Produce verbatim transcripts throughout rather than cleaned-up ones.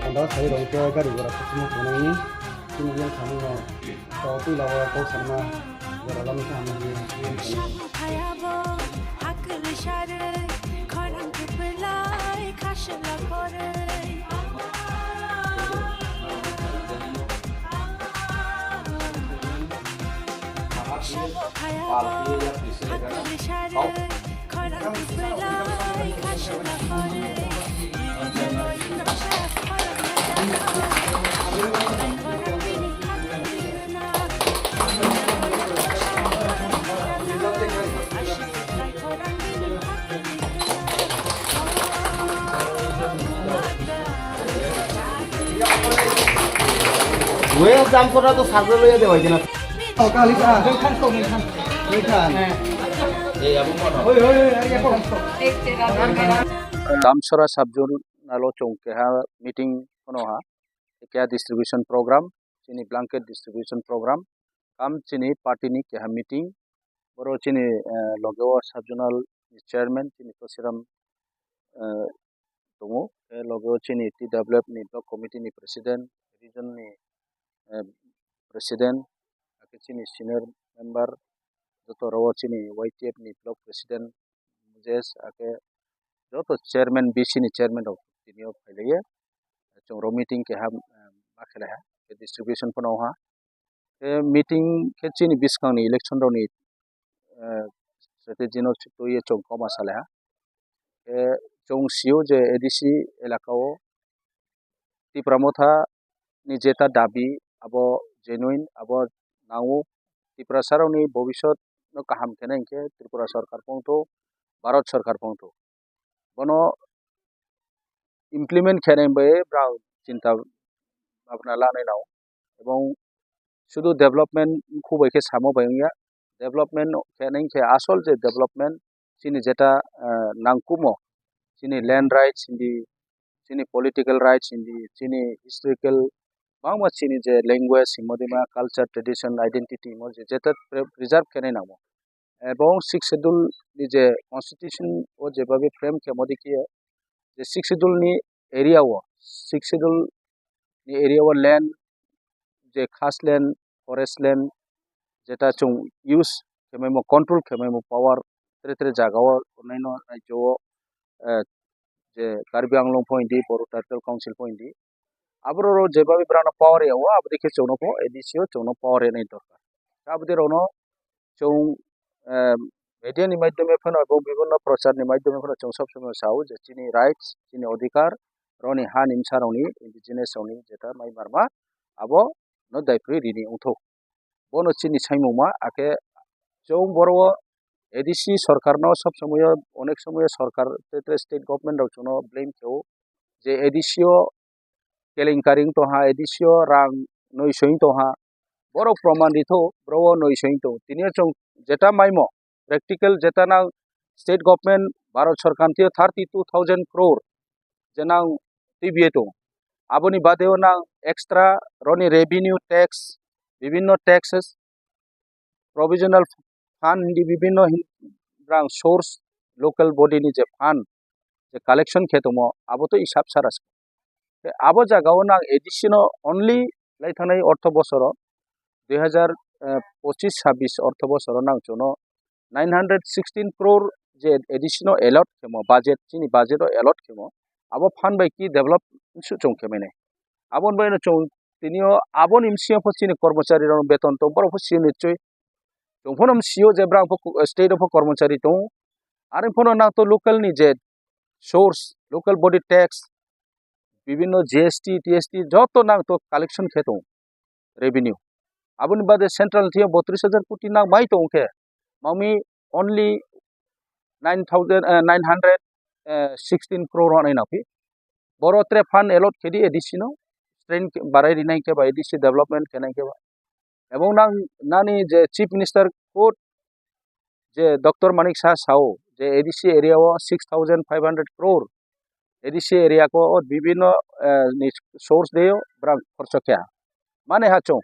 Anda sai rong khe gari gora khasima tongnai ni chini yang khamung no to twi lawa kok sanma gora lam khe hamya ni. West Jampura to sakle loya de hoidina. Damsora subzonal o chwng keha meeting phano ha, keha distribution program, chini blanket distribution program, kam chini party ni keha meeting, boro chini, eh, loge o subzonal chairman chini Tosiram, eh, tongo, eh, loge o chini T W F ni block committee ni president, region ni, eh, president, ake chini senior member, joto oro o chini Y T F ni block president Mujesh, ake joto chairman, B C ni chairman rok tini o phailaye, chwng oro meeting keha, eh, ma khelai ha, distribution phano ha. Khe meeting khe chini bwskangni election rokni, eh, strategy no twiwi chwng koma salai ha. Khe chwng sio je A D C elaka o Tipra Motha ni jeta dabi abo genuine, abo nango. Tiprasa rokni bobisot no kaham khe nai hinkhe Tripura sorkar phongtho, Bharat sorkar phongtho. Bono implement khenai bai brao chinta bhabna lanai nao. Ebong sudu development khu bai khe samo bai wngya. Development khenai khe asol je development chini jeta, eh, nangkumo, chini land rights hindi, chini political rights hindi, chini historical bangma chini je language himodima culture, tradition, identity himo je jeta pre-, preserve khenai nango. Ebong Sixth Schedule ni je constitution o jebabe frame khemo dikhe je Sixth Schedule ni area o, Sixth Schedule ni area o land je khas land, forest land jeta chwng use khemaimo, control khemaimo power tre tre jaga o naino rajyo o, eh, je Karbi Anglong pho hindi, Boru Territorial Council pho hindi, aborok jebabe brano power ya o, aboni khe chwngno pho A D C o chwngno power ya nai dorkar. Aboni rokno chwng, eh, media ni maidhyome phano abo bibhinno prochar ni maidhyome phano chwng sob somoi sao je chini rights, chini odhikar, roni ha ni bwsa rokni, indigenous rokni jeta mai marma abo no daiphrwi rini wngthok. Bono chini saimungma, akhe chwng boro o A D C sorkar no sob somoi o, onek somoi o sorkar te, te state government rok chwngno blame khe o je A D C o kelenkari wng tongha, A D C o rang noi soi wng tongha, borok proman ritho, boro o noi soi wng tongo. Tini o chwng jeta maimo, practical jeta nang state government Bharat sorkar thio thirty two thousand crore je nang twibiye tongo. Aboni bade o nang extra roni revenue tax, bibhinno taxes, provisional fund hindi bibhinno hin-, rang source, local body ni je fund, je collection khe tongmo, abo to isap sara se. Te abo jaga o nang A D C no only lai thangnai ortho bosoro dui hazar pochis sabis ortho bosoro nang chwngno nine hundred sixteen crore je A D C no allot khemo, budget, chini budget o allot khemo, abo fund bai ki develop su chwng khe mene. Aboni bai no chwng tini o aboni bisi o pho chini kormochari rok beton tong, borok pho sio nichoi. Chwng pho no sio je brang pho state o pho kormochari tong. Are pho no nang to local ni je source, local body tax, bibhinno G S T, T S T joto nang to collection khe tong revenue. Aboni bade central thio botris hajar koti nang bai tong khe, mami only nine thousand, eh, nine hundred, eh, sixteen crore hwnwi nang phi. Boro tre fund allot khe di A D C no, strength barai rinai khe ba A D C development khenai khe ba. Ebong nang nani je Chief Minister quote je Doctor Manik Saha sao je A D C area o six thousand five hundred crore A D C area ko o bibhinno, eh, ni source de o brang khorcho khe ha. Mane ha chwng.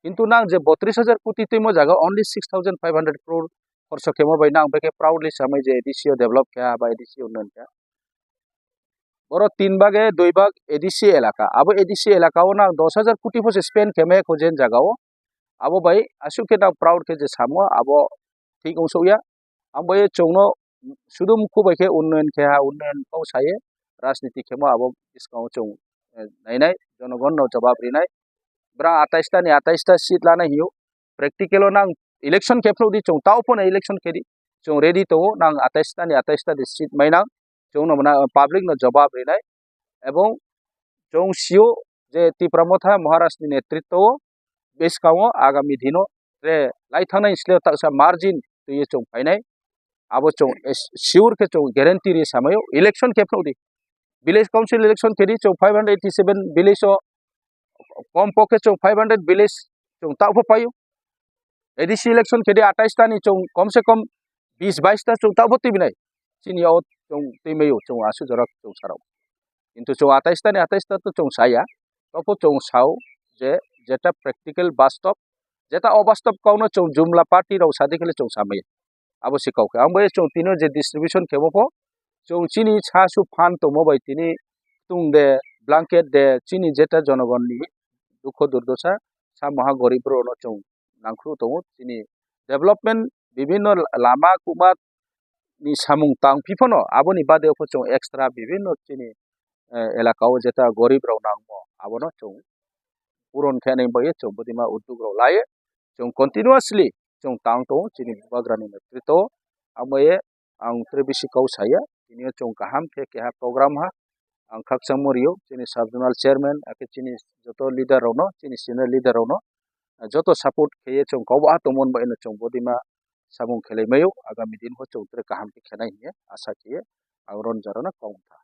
Kintu nang je botris hajar koti twimo jaga only six thousand five hundred crore khorcho khemo bai nang beke proudly samai je A D C o develop khe ha ba A D C o unnayan khe ha. Boro tin bage dui bag A D C elaka. Abo A D C elaka o nang dos hajar koti pho se spend khe maya kho jen jaga o. Abo bai aswk khe nang proud khe je samo abo thik wngsukya. Ang bai chwngno sudu mukhu bai khe unnayan khe ha, unnayan kok saye rajniti khemo abo bwskango chwng, eh, nainai, jonogonno jawab rinai. Bwrang atais ta ni atais ta seat lana hiyo. Practical o nang election khe phano di chwng tao phano election khe di. Chwng ready tongo nang atais ta ni atais ta di seat mainang. Chwngno mwnang public no jawab rinai. Ebong chwng sio je Tipra Motha Maharaj ni netritwo o bwskango agami dino tre lai thangnai sle taksa margin twiwi chwng phainai. Abo chwng es-, sure khe chwng guarantee ri samayo election khe phano di. Village council election khe di chwng five hundred eighty seven village o kom pokhe chwng five hundred village chwng tao pho paio. A D C election khe di atais ta ni chwng kom se kom bis bais ta chwng tao pho twi binai. Chini o chwng twi maio chwng aswk jora chwng sarao. Kintu chwng atais ta ni atais ta to chwng saya. To pho chwng sao je jeta practical bastob, jeta obastob kok no chwng jumla party rok sadi khe le chwng samaya. Abo se kok khe. Ang bai chwng tini o je distribution khemo pho chwng chini sa su phan tongmo bai tini tung de, blanket de, chini jeta jonogon ni dukho durdosa, sa moha gorib rok no chwng nangkhru tongo. Chini development bibinno lama kuma ni samung tang phi phano aboni bade pho chwng extra bibinno chini, eh, elaka o jeta gorib rok nangmo abono chwng puron khe nai bai chwng bodima uddog rok lai chwng continuously chwng tang tongo chini bubagra ni netritwo o. Amo ye ang tre bisi kok saya, tini o chwng kaham khe keha program ha ang khakchangmo rio chini sub zonal chairman akhe chini joto leader rok no, chini senior leader rok no joto support khe ye chwng kok bo ha tongmani bai no chwng bodima samung khelai maio, agami din pho chwng tre kaham khe khenai hiye asa khe ang ron jora no kok tha.